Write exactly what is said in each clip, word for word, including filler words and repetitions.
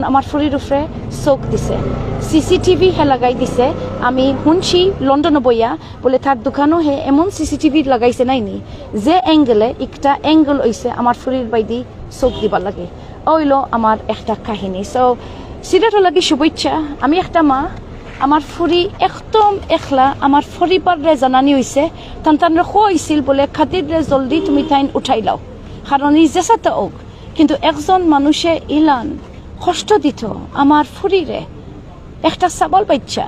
আমার ফুরির উপরে চউখ দিছে, সিসিটিভি হে লাগাই দিছে। আমি হুনছি লন্ডনো বইয়া বুলে তার দোকানো হে এমন সিসিটিভি লাগাইছে নাইনি, যে অ্যাঙ্গেলে একটা অ্যাঙ্গেল অইছে আমার ফুরির বাইদি চউখ দিবার লাগি। অইলো আমার একটা কাহিনী। So সিলেটর লাগি শুভেচ্ছা। আমি একটা মা, আমার ফুরি একদম একলা, আমার পরিবাররে জানানি অইছে, তান তানরে কইছিল বুলে কাদিররে জলদি তুমি তাইন উঠাইলাও, কারণ ই যেসাতা অউক, কিন্তু একজন মানুষে ইলান কষ্ট দিত আমার ফুরিরে, একটা সাবাল বাইচ্চা।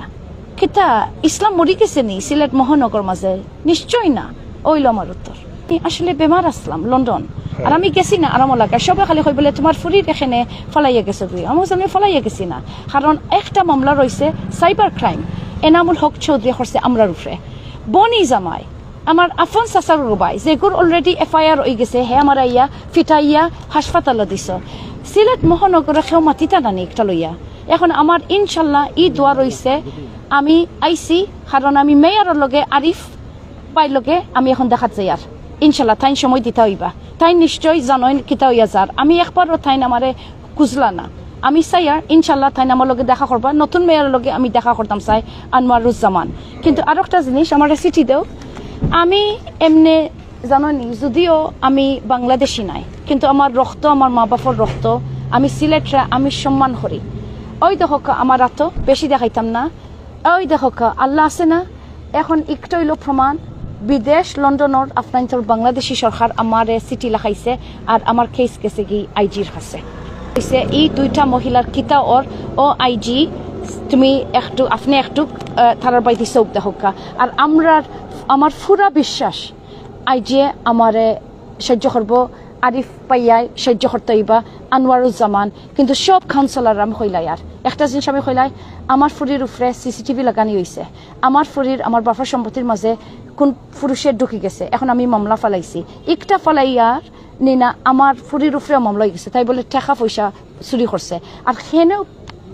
কিতা ইসলাম মরি গেছে নি সিলেট মহানগর মাঝে? নিশ্চয় না। অইলো আমার উত্তর। আমি আসলে বেমার আছলাম লন্ডন, আর আমি গেছি না আরামর লাগি। সবে খালি কয় বুলে তোমার ফুরিরে কেনে ফালাইয়া গেছো গি। আমি কইছি, আমি ফালাইয়া গেছি না, কারণ একটা মামলা রইছে, সাইবার ক্রাইম, এনামুল হক চৌধুরী করছে আমরার উপরে। বনি জামাই, আমার আফন চাচার গবাই, যেগুর already এফআইআর অই গেছে, হে আমার আইয়া ফিটাইয়া হাসপাতালো দিছ। সিলেট মহানগরে কেউ মাতিতা নানি একটা লইয়া। এখন আমার ইনশাল্লাহ ই দোয়া রইছে, আমি আইছি, কারণ আমি মেয়রর লগে, আরিফ ভাইর লগে আমি এখন দেখাত যাইয়ার। ইনশাল্লাহ তাইন সময় দিতা অইবা, তাইন নিশ্চয় জানইন কিতা অইয়া যার। আমি একবারও তাইন আমারে খুঁজলা না। আমি চাইয়ার ইনশাল্লাহ তাইন আমার লগে দেখা করবা, নতুন মেয়রর লগে আমি দেখা করতাম চাই, আনোয়ারুজ্জামান। কিন্তু আরো একটা জিনিস, আমারে চিঠি দেও। আমি এমনে জানো নি, যদিও আমি বাংলাদেশি নায়, কিন্তু আমার রক্ত, আমার মা বাপর রক্ত, আমি সিলেটরা আমি সম্মান করি। ওই দেখো কা, আমার আতো বেশি দেখাইতাম না, ওই দেখো কা, আল্লাহ আছে না? এখন একটা অইলো প্রমাণ, বিদেশ লন্ডনর আপনার বাংলাদেশি সরকার আমারে চিঠি লেখাইছে, আর আমার কেস গেছে গি আইজির কাছে। কইছে, "এই দুইটা মহিলার কিতা অর, ও আইজি, তুমি একটু, আপনি একটু, আহ, তারার বাড়িতে চউখ দেখউক্কা।" আর আমরার, আমার পুরা বিশ্বাস আইজিয়ে আমারে সাহায্য করবো, আরিফ ভাইয়ায় সাহায্য করতা অইবা, আনোয়ারুজ্জামান, কিন্তু সব কাউন্সিলর আমি কইলাই। আর একটা জিনিস আমি কইলাই, আমার ফুরির উপরে সিসিটিভি লাগানি অইছে, আমার ফুরির, আমার বাপর সম্পত্তির মাঝে কোন পুরুষে ঢুকি গেছে, এখন আমি মামলা ফালাইছি, একটা ফালাইয়ার নি না, আমার ফুরির উপরেও মামলা অই গেছে, তাই বুলে টেকা পয়সা চুরি করছে। আর হেনেও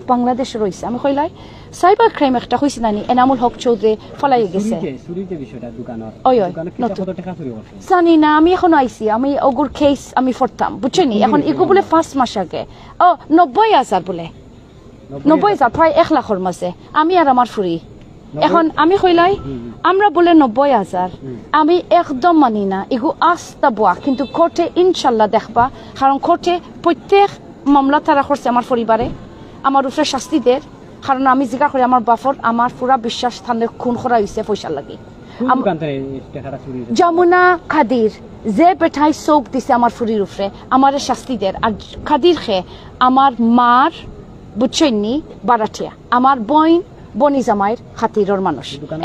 বাংলাদেশ রইছে। আমি কইলাই, সাইবার ক্রাইম একটা কইছি নানি, এনামুল হক চৌধুরী ফালাই গেছে। চুরিতে, চুরিতে বিষয়টা দোকানর। ওই, ওই, দোকানে কিতা নতুন। কত টাকা চুরি করছে? জানি না, আমি এখনো আইছি, আমি ওগুর কেস আমি ফড়তাম, বুঝছো নি? কত এখন টাকা ইগু বুলে চুরি? পাঁচ মাস আগে। ও, নব্বই হাজার বুলে। নব্বই হাজার? নব্বই হাজার, প্রায় এক লাখর মাঝে। আমি আর আমার ফুরি। নব্বই? এখন আমি কইলাই, হুম, হুম। আমরা বুলে নব্বই হাজার। হুম। আমি একদম মানি না, ইগু আস্তা বয়া, কিন্তু কোর্টে ইনশাল্লাহ দেখবা, কারণ কোর্টে প্রত্যেক মামলা তারা করছে আমার পরিবারে, আমার উপরে শাস্তি দের, কারণ আমি জিকার করি আমার বাপর, আমার পুরা বিশ্বাস তানরে খুন করা অইছে পয়সার লাগি। কোন আম-, দোকান থেকে এই টাকাটা চুরি হয়েছে? যমুনা কাদির, যে বেটায় চউখ দিছে আমার ফুরির উপরে, আমারে শাস্তি দের। আর কাদির কে আমার মার, বুঝছইন নি, বারাটিয়া, আমার বইন, বনি জামাইর খাতিরর মানুষ। দোকান